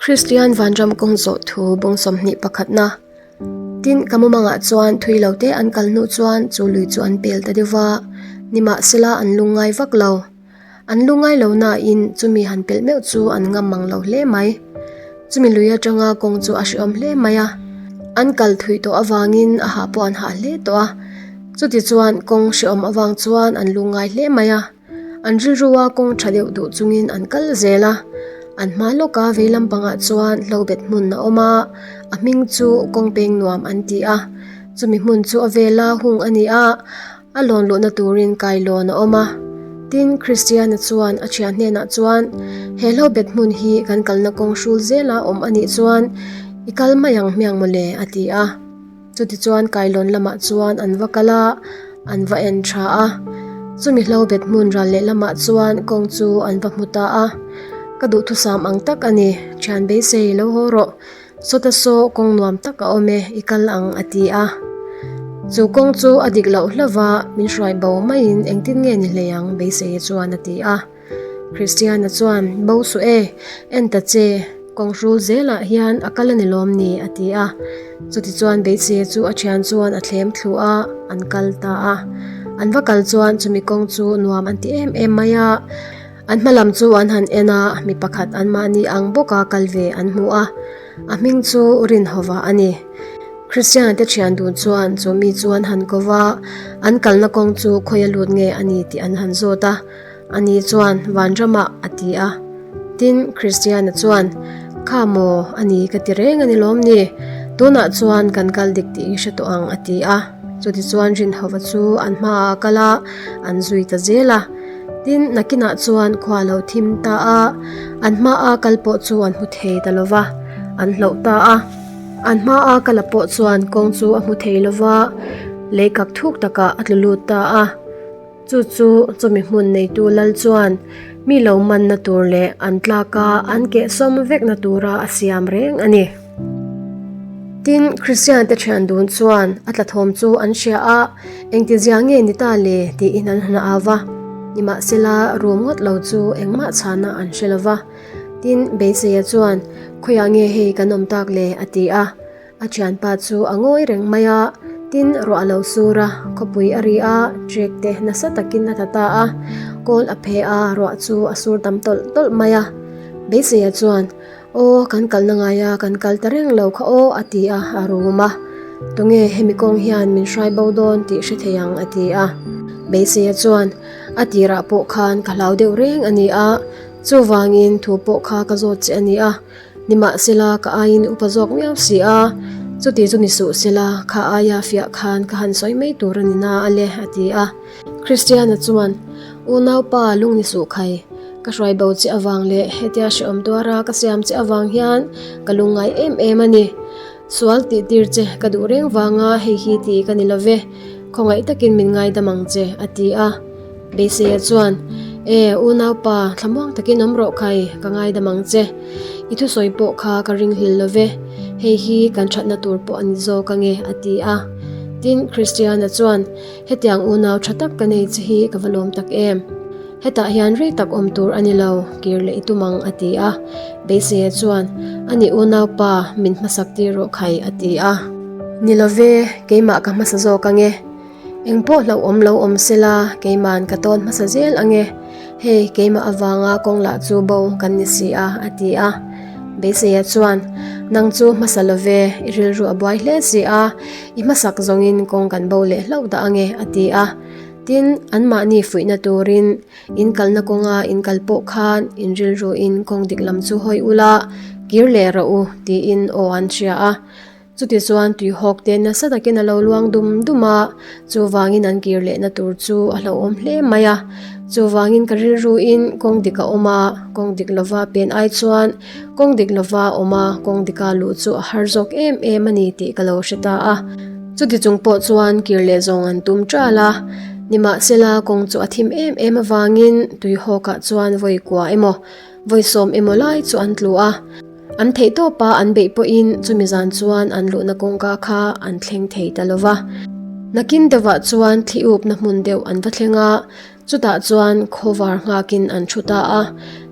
Kristian vanram kawng zawh thu bawng 21 pakhatna. Tin, ka mumangah chuan thui lo te an kal hnu chuan chu lui chu an pel ta deuh va, nimahsela an lungngai vak lo. An lungngai lo nain chumi han pelh meuh chu an ngam mang lo hle mai. Chumi lui atanga kawng chu a hrehawm hle mai a, an kal thui tawh avangin a hah pawh an hah hle tawh a. Chutichuan kawng hrehawm avang chuan an lungngai hle mai a. An rilrua kawng tha deuh duh chungin an kal zel a, an hma lawka vei lampangah chuan hlobet hmun a awm a, a hming chu kawng peng nuam an ti a. Chumi hmun chu a vela hung a ni a, a lawn luhna turin kailawn a awm a. Tin, Kristiana chuan a thian hnenah chuan, He hlobet hmun hi kan kalna kawng hrul zela awm a nih chuan i kal mai ang hmiang mawle, a ti a. Chutichuan kailawn lamah chuan an va kal a, an va en tha a. Chumi hlo bet hmun ral leh lamah chuan kawng chu an va hmu ta a. Ka duhthusam ang tak a ni, thian beisei lo haw rawh. Sawta saw kawng nuam tak a awm e, i kal ang a ti a. Chu kawng chu a dik loh hlauh a, min hruai bo maiin engtin nge ni hlei ang beisei chuan a ti a. Kristiana chuan, Bo suh e, en ta che, kawng hrul zelah hian a kal a ni lawm ni, a ti a. Chutichuan Beitse chu a thian chuan a thlem thlu a, an kal ta a. An va kal chuan chumi kawng chu nuam an ti em em mai a. An hma lam chu an han en a, mi pakhat anmahni ang bawka kal ve an hmu a. A hming chu Rinhova a ni. Kristiana te thian dun chuan chu mi chu an han ko va, an kalna kawng chu khawia lut nge a ni tih an han zawt a. Ani chuan, Vanramah, a ti a. Tin, Kristiana chuan, Kha maw, a ni ka ti reng a ni lawm ni? Tunah chuan kan kal dik tih i hre tawh ang, a ti a. Chutichuan Rinhova chu an hmaah a kal a, an zui ta zel a. Tin, nakinah chuan khua a lo thim ta a, an hmaa kal pawh chu an hmu thei ta lo va, an hloh ta a. An hmaa kala pawh chuan kawng chu a hmu thei lo va, lei kak thuk takah a tlu lut ta a. Chu chu chumi hmun neitu lal chuan mi lo manna tur leh an tlaka an kehsawm vekna tura a siam reng a ni. Tin, Kristiante thian dun chuan a tlathawm chu an hria a, engtizia nge ni ta le tiin an han au va. Nimahsela, rum ngawt lo chu engmah chhana an hre lo va. Tin, Beiseia chuan, Khawiah nge hei kan awm tak le? a ti a. A thianpa chu a ngawi reng mai a, tin ruah a lo sur a, khawpui a ri a, trek te nasa takin a ta ta a, kawl a phe a, ruah chu a sur tam tawlh tawlh mai a. Beiseia chuan, Aw, kan kalna ngai a, kan kal ta reng lo kha aw, a ti a, a rum a. Tunge hemi kawng hian min hrai bo dawn tih hre thei ang, a ti a. Beiseia chuan, A tirah pawh khan ka hlau deuh reng a ni a, chuvangin thu pawh kha ka zawt che a ni a, Nimahsela, ka aiin upa zawk miau si a, chuti chu ni suh sela, kha aia fiah khan ka han sawi mai tur a ni na a le, a ti a. Kristiana chuan, Unaupa lung ni suh khai, ka hruai bo che avang leh hetia hrehawm tuara ka siam che avang hian ka lungngai em em a ni. Sual tih tir che ka duh reng vanga hei hi tih ka ni lo ve, khawngaih takin min ngaidam ang che, a ti a. Beiseia chuan, E, unaupa, thlamuang takin awm rawh khai, ka ngaidam ang che. I thusawi pawh kha ka ringhlil lo ve, hei hi kan thatna tur pawh a ni zawk ange, a ti a. Tin, Kristiana chuan, Hetiang unau tha tak ka nei che hi ka va lawm tak em. Hetah hian rei tak awm tur a ni lo, kir leh i tum ang, a ti a. Beiseia chuan, Ani unaupa, min hmasak tir rawh khai, a ti a. Ni lo ve, keimah ka hmasa zawk ange. Eng pawh hlauhawm lo awm sela, keima'n ka tawn hmasa zel ange. Hei, keimah avanga kawng lah chu bo kan ni si a, a ti a. Beiseia chuan, Nang chu hmasa lo ve, i rilru a buai hle si a, i hmasak zawngin kawng kan bo leh hlauh dah ange, a ti a. Tin, anmahni fuihna turin in kalna kawnga in kal pawh khan in rilruin kawng dik lam chu hawi ula, kir leh rawh u, tiin aw an hria a. Chutichuan tuihawk te nasa takin a lo luang dum dum a, chuvangin an kir lehna tur chu a hlauhawm hle mai a. Chuvangin ka rilruin kawng dik a awm a, kawng dik lova pen ai chuan kawng dik lova awm a, kawng dika luh chu a har zawk em em a ni tih ka lo hre ta a. Chuti chung pawh chuan kir leh zawng an tum ṭal a, nimahsela kawng chu a thim em em avangin tuihawkah chuan vawi kua emaw, vawi sawm emaw lai chu an tlu a. An theih tawpa an beih pawhin chumi zan chuan an luhna kawngka kha an thleng thei ta lo va. Nakin deuhah chuan thli upna hmun deuh an va thleng a. Chutah chuan khawvar nghakin an thu ta a,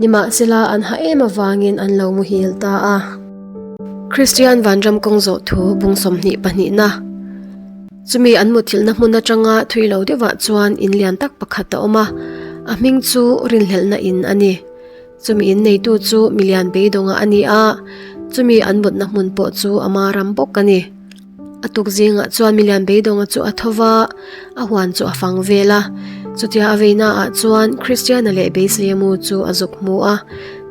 nimahsela an ha em avangin an lo muhil ta a. Kristian Vanram kawng zawh thu bung 22 pahnihna. Chumi an muthilhna hmun atanga thui lo deuhah chuan in lian tak pakhat a awm a, a hming chu rinhlelhna in a ni. Chumi in neitu chu milian beidawnga a ni a, chumi an mutna hmun pawh chu ama ram bawk a ni. A tuk zingah chuan milian beidawnga chu a tho va, a huan chu a fang vel a. Chutia a veinaah chuan Kristiana leh Beiseia mu chu a zuk hmu a.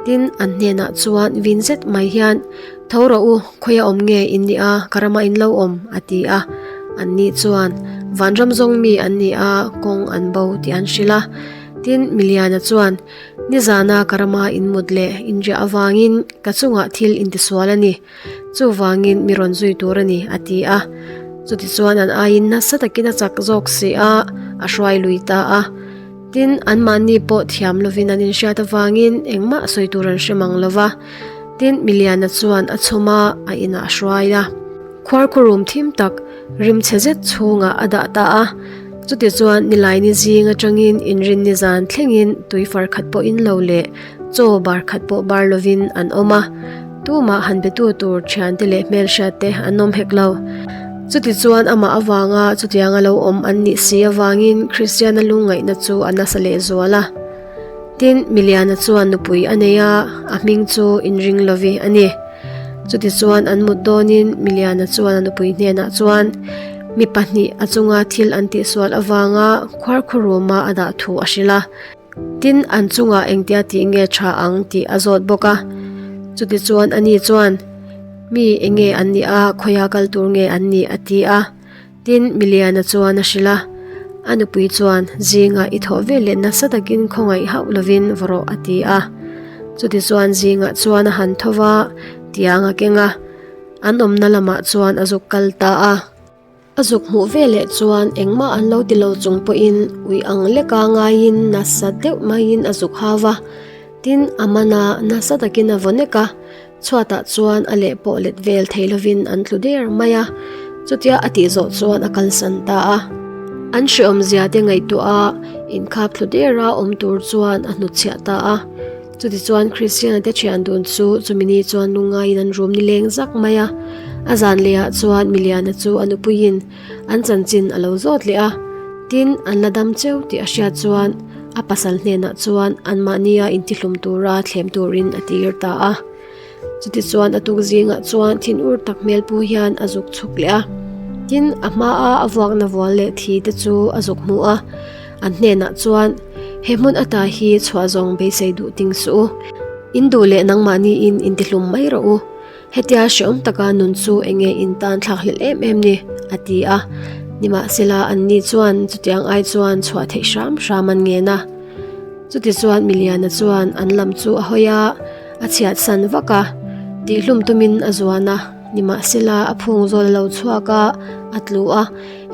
Tin, an hnenah chuan vin zet mai hian, Tho rawh u, khawia awm nge in nih a, ka ramah in lo awm, a ti a. Anni chuan, Vanram zawng mi an ni a, kawng an bo tih an hrilh a. Tin, miliana chuan, Nizana ka rama in mut leh in riah avangin ka chungah thil intisual a ni. Chuvangin mi rawn zui tur a ni, a ti a. Chutichuan an aiin nasa takin a chak zawk si a, a hruai lui ta a. Tin, anmahni pawh thiam lovin an inhriat avangin engmah sawi tur an hre mang lo va. Tin, Miliana chuan a chhum a, a inah a hruai a. Khuarkhurum thim tak, rimchhe zet chhungah a dah ta a. Chutichuan nilaini zing atangin inrinni zan thlengin tui far khat pawh in lo leh chaw bar khat pawh bar lovin an awm a. Tumah han betu tur thiante leh hmelhriatte an awm hek lo. Chutichuan amah avanga chutianga lo awm an nih si avangin Kristiana lungngaihna chu a nasa lehzual a. Tin, Miliana chuan nupui a nei a, a hming chu inring lovi a ni. Chutichuan an mut dawnin Miliana chuan a nupui hnenah chuan mi pahnih a chunga thil an tihsual avanga khuarkhuruma a dah thu a hrilh a. Tin, an chungah engtia tih nge tha ang tih a zawt bawk a. Chutichuan ani chuan, Mi enge an nih a, khawia kal tur nge an nih? a ti a. Tin, Miliana chuan a hrilh a. A nupui chuan, Zingah i thawh vel leh nasa takin khawngaih hauh lovin va rawh, a ti a. Chutichuan zingah chuan a han tho va, tiang a keng a. An awmna lamah chuan a zuk kal ta a. A zuk hmuh veleh chuan engmah an lo ti lo chung pawhin ui ang leka ngaiin nasa deuh maiin a zuk hau va. Tin, a man a, nasa takin a vaw nek a, chhuatah chuan a leh pawh let vel thei lovin an tlu der mai a. Chutia a tih zawh chuan a kalsan ta a. An hreawmzia te ngaihtuah a, inkhap thlu dera awm tur chuan a hnutchhiah ta a. Chutichuan Kristiana te thian dun chu chumi ni chuan lungngaiin an rum nileng zak mai a. A zan lehah chuan Miliana chu a nupuiin an chanchin a lo zawt leh a. Tin, an la dam cheu tih a hriat chuan a pasal hnenah chuan anmahnia intihlum tura thlem turin a tir ta a. Chutichuan a tuk zingah chuan thinur tak hmel pu hian a zuk chhuk leh a. Tin, a hmaa a vuakna vual leh thi te chu a zuk hmu a. An hnenah chuan, He hmun ata hi chhuah zawng beisei duh ting suh u. In duh leh nangmahniin intihlum mai rawh u. Hetia hrehawm taka nun chu eng nge in tan thlak hlelh em em ni? a ti a. Nimahsela anni chuan chutiang ai chuan chhuah theih hram hram an ngen a. Chutichuan Miliana chuan an lam chu a hawi a, a chhiat san vak a, tihhlum tumin a zuan a. Nimahsela a phung zawl a lo chhuak a, a tlu a,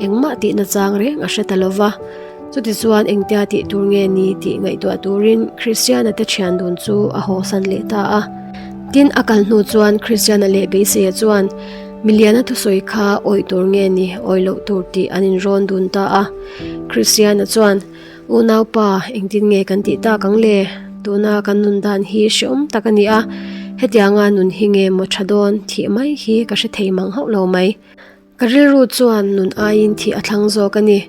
engmah tihna chang reng a hre ta lo va. Chutichuan engtia tih tur nge ni tih ngaihtuah turin Kristiana te thian dun chu a hawsan leh ta a. Tin, a kal hnu chuan Kristiana leh Beiseia chuan Miliana thusawi kha awih tur nge ni awih loh tur tih an inrawn dun ta a. Kristiana chuan, Unaupa, engtin nge kan tih tak ang le? Tuna kan nun dan hi hreawm tak a ni a, hetianga nun hi nge maw tha dawn thih mai hi ka hre thei mang hauh lo mai. Ka rilru chuan nun aiin thih a thlang zawk a ni.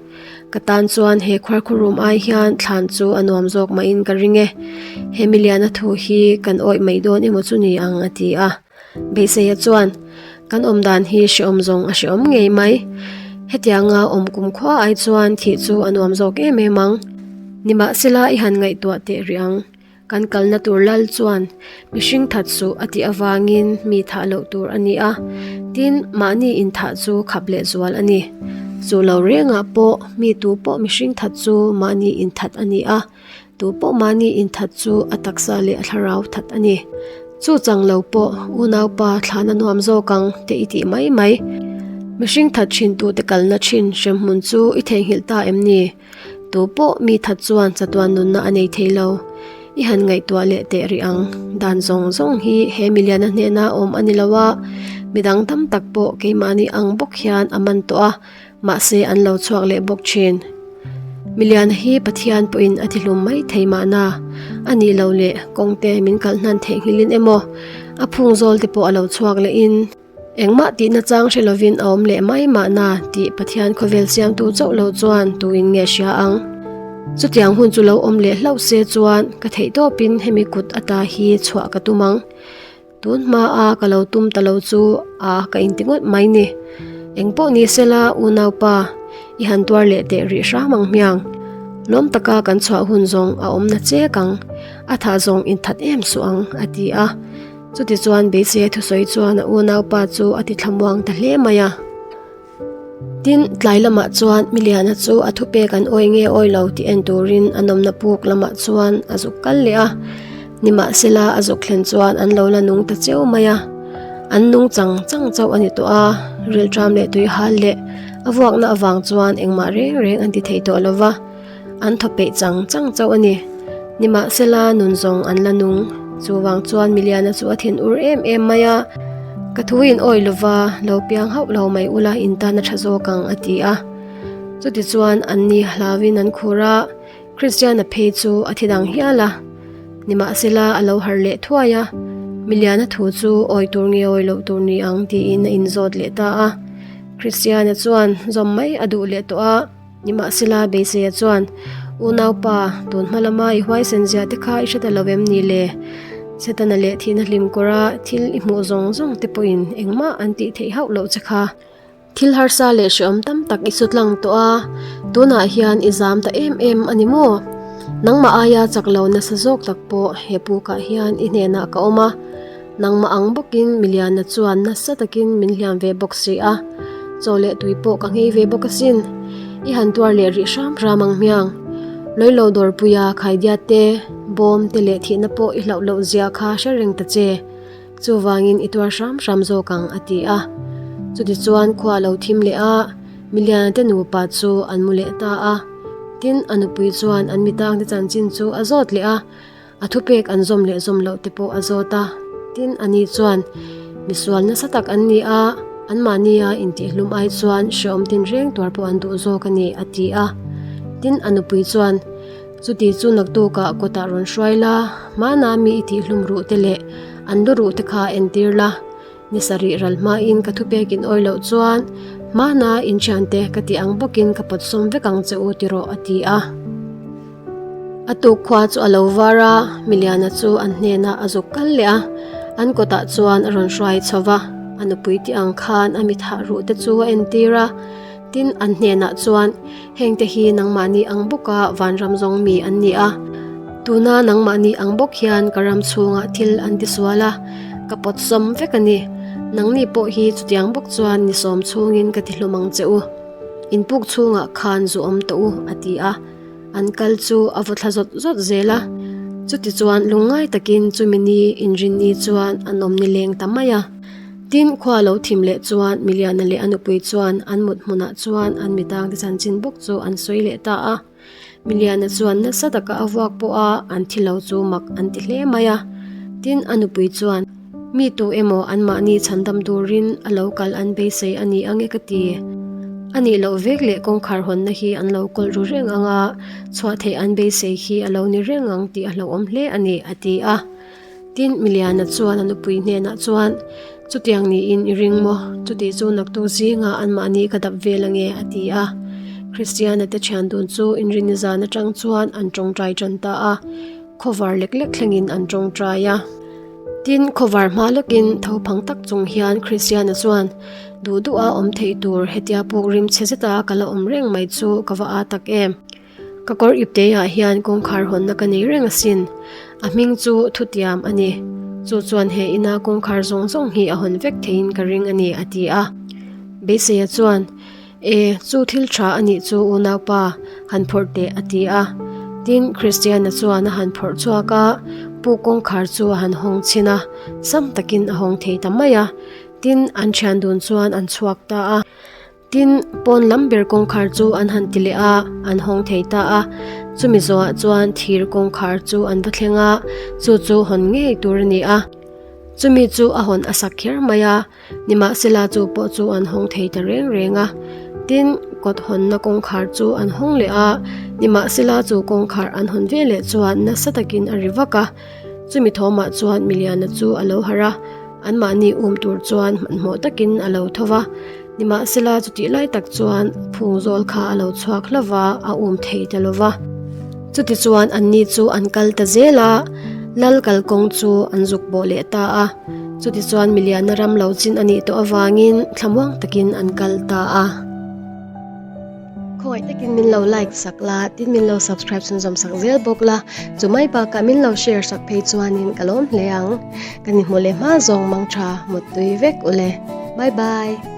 Ka tan chuan he khuarkhurum ai hian thlan chu a nuam zawk mahin ka ring e. He miliana thu hi kan awih mai dawn emaw chu ni ang a ti a. Beiseia chuan, Kan awm dan hi hrehawm zawng a hrehawm ngei mai. Hetianga awm kumkhua ai chuan thih chu a nuam zawk em em ang. Nimahsela i han ngaihtuah teh rih ang. Kan kalna tur lal chuan mihring that suh a tih avangin mi thah loh tur a ni a, tin, mahni inthah chu khap leh zual a ni. Chu lo rengah pawh mi tu pawh mihring that chu mahni inthat a ni a, tu pawh mahni inthat chu a taksa leh a thlarau that a ni. Chu chang lo pawh unaupa thlan a nuam zawk ang te i tih mai mai. Mihring that thin tute kalna thin hremhmun chu i theihnghilh ta em ni? Tu pawh mi that chuan chatuan nunna a nei thei lo. I han ngaihtuah leh teh rih ang. Dan zawng zawng hi he miliana hnena awm a ni lo a, midang tam tak pawh keimahni ang bawk hian a man tawh a, mahse an lo chhuak leh bawk thin. Miliana hi Pathian pawhin a tihlum mai thei mahna, a nih loh leh kawngte min kalh hnan theihnghilhin emaw, a phung zawl te pawh a lo chhuak lehin engmah tihna chang hre lovin a awm leh mai mahna tih Pathian khawvel siamtu chauh lo chuan tuin nge hria ang? Chutiang hun chu lo awm leh hlauh se chuan ka theih tawpin hemi kut ata hi chhuah ka tum ang. Tun hmaa ka lo tum ta lo chu a ka inti ngawt mai ni. Eng pawh ni sela unaupa i han tuar leh teh rih hram ang hmiang. Lawm taka kan chhuah hun zawng a awm na chek ang, a thah zawng inthat em suh ang a ti a. Chutichuan beisei thusawi chuan a unaupa chu a ti thlamuang ta hle mai a. Tin, tlai lamah chuan Miliana chu a thupek an awi nge awi lo tih en turin a nawmna puk lamah chuan a zuk kal leh a. Nimahsela a zuk thlen chuan an lo la nung ta cheu mai a. An nung chang chang chauh a ni tawh a, rilṭam leh tuihal leh a vuakna avang chuan engmah reng reng an ti thei tawh lo va, an thaw peih chang chang chauh a ni. Nimahsela nun zawng an la nung. Chuvang chuan Miliana chu a thin ur em em mai a, Ka thu in awi lova, lo piang hauh lo mai ula in tan a tha zawk ang a ti a. Chutichuan anni hlauin an khur a, Kristiana phei chu a thi dang hial a. Nimahsela a lo harh leh thuai a, Miliana thu chu awi tur nge awi loh tur ni ang tiin a inzawt leh ta a. Kristiana chuan zawm mai a duh leh tawh a. Nimahsela Beiseia chuan, Unaupa, tun hma lama i huaisen zia te kha i hre ta lo em ni le? Setana leh thihna hlim kawra thil i hmuh zawng zawng te pawhin engmah an tih theih hauh loh che kha. Thil harsa leh hrehawm tam tak i sutlang tawh a, tunah hian i zam ta em em a ni maw? Nangmah aia chak lo nasa zawk tak pawh he pukah hian i hnenah ka awm a. Nangmah ang bawkin Miliana chuan nasa takin min hliam ve bawk si a, chaw leh tui pawh ka nghei ve bawk asin. I han tuar leh rih hram hram ang hmiang. Lawilo dawrpuia khaidiat te, bawm te leh thihna pawh i hlauh loh zia kha hre reng ta che. Chuvangin i tuar hram hram zawk ang a ti a. Chutichuan khua a lo thim leh a, Miliana te nupa chu an mu leh ta a. Tin, a nupui chuan an mitangte chanchin chu a zawt leh a. A thupek an zawm leh zawm loh te pawh a zawt a, tin ani chuan, Misual nasa tak an ni a, anmahnia intihhlum ai chuan hrehawm tinreng tuar pawh an duh zawk a ni, a ti a. Tin a nupui chuan, Chuti chu naktukah kawtah rawn hruai la, hmana mi i tihhlum ruh te leh an lu ruh te kha entir la, Ni sarih ral hmain ka thupek in awi loh chuan hmana inthiante ka tih ang bawkin ka pawt sawm vek ang che u tiraw a ti a. A tuk khua chu a lo var a, Miliana chu an hnenah a zuk kal leh a, an kawtah chuan a rawn hruai chho va, a nupui tih ang khan a mithah ruh te chu a entir a, tin an hnenah chuan Hengte hi nangmahni ang bawka vanram zawng mi an ni a, tuna nangmahni ang bawk hian ka ram chhungah thil an tisual a, ka pawt sawm vek a ni. Nangni pawh hi chutiang bawk chuan ni sawm chhungin ka tihlum ang che u. In puk chhungah khan zu awm tawh u, a ti a. An kal chu a vaw thla zawt zawt zel a. Chutichuan lungngai takin chumi ni inrinni chuan an awm nileng ta mai a. Tin, khua lo thim leh chuan Miliana leh a nupui chuan an mut hmunah chuan an mitangte chanchin bawk chu an sawi leh ta a. Miliana chuan nasa taka a vuak pawh a an thi lo chu mak an ti hle mai a. Tin, a nupui chuan, Mi tu emaw anmahni chhandam turin a lo kal an beisei a ni ang e ka ti. A nih loh vek leh kawngkhar hawnna hi an lo kawlh ru reng ang a, chhuah theih an beisei hi a lo ni reng ang tih a hlauhawm hle a ni, a ti a. Tin, Miliana chuan a nupui hnenah chuan, Chutiang niin i ring maw? Chuti chu naktuk zingah anmahni ka dap vel ange, a ti a. Kristiana te thian dun chu inrinni zan atang chuan an tawngtai tan ta a, khawvar lek lek thlengin an tawngtai a. Tin, khawvar hma lawkin tho phang tak chung hian Kristiana chuan, Duh duha awm theih tur hetia puk rim chhe zeta ka la awm reng mai chu ka va â tak em? Ka kawr ipteiah hian kawngkhar hawnna ka nei reng asin. A hming chu thutiam a ni. Chu chuan he ina kawngkhar zawng zawng hi a hawn vek theiin ka ring a ni, a ti a. Beiseia chuan, E, chu thil tha a nih chu unaupa, han phawrh teh, a ti a. Tin, Kristiana chuan a han phawrh chhuak a, pu kawngkhar chu a han hawng chhin a, sam takin a hawng thei ta mai a. Tin, an thian dun chuan an chhuak ta a. Tin, pawn lam ber kawngkhar chu an han ti leh a, an hawng thei ta a. Chumi zawhah chuan thir kawngkhar chu an va thleng a, chu chu hawn ngei tur a ni a. Chumi chu a hawn a sak kher mai a, nimahsela chu pawh chu an hawng thei ta reng reng a. Tin, kawt hawnna kawngkhar chu an hawng leh a, nimahsela chu kawngkhar an hawn ve leh chuan nasa takin a ri vak a. Chumi thawmah chuan Miliana chu a lo harh a, anmahni um tur chuan hmanhmawh takin a lo tho va. Nimahsela chutih lai tak chuan phung zawl kha a lo chhuak hlauh va, a um thei ta lo va. Chutichuan anni chu an kal ta zel a, lal kalkawng chu an zuk bawh leh ta a. Chutichuan Miliana ram lo chin a nih tawh avangin thlamuang takin an kal ta a. Khawngaih takin min lo like sak la, tin min lo subscribe chhunzawm sak zel bawk la, chu mai bakah min lo share sak phei chuanin ka lawm hle ang. Kan inhmu leh hma zawng mang tha, muttui vek ule. Bye bye.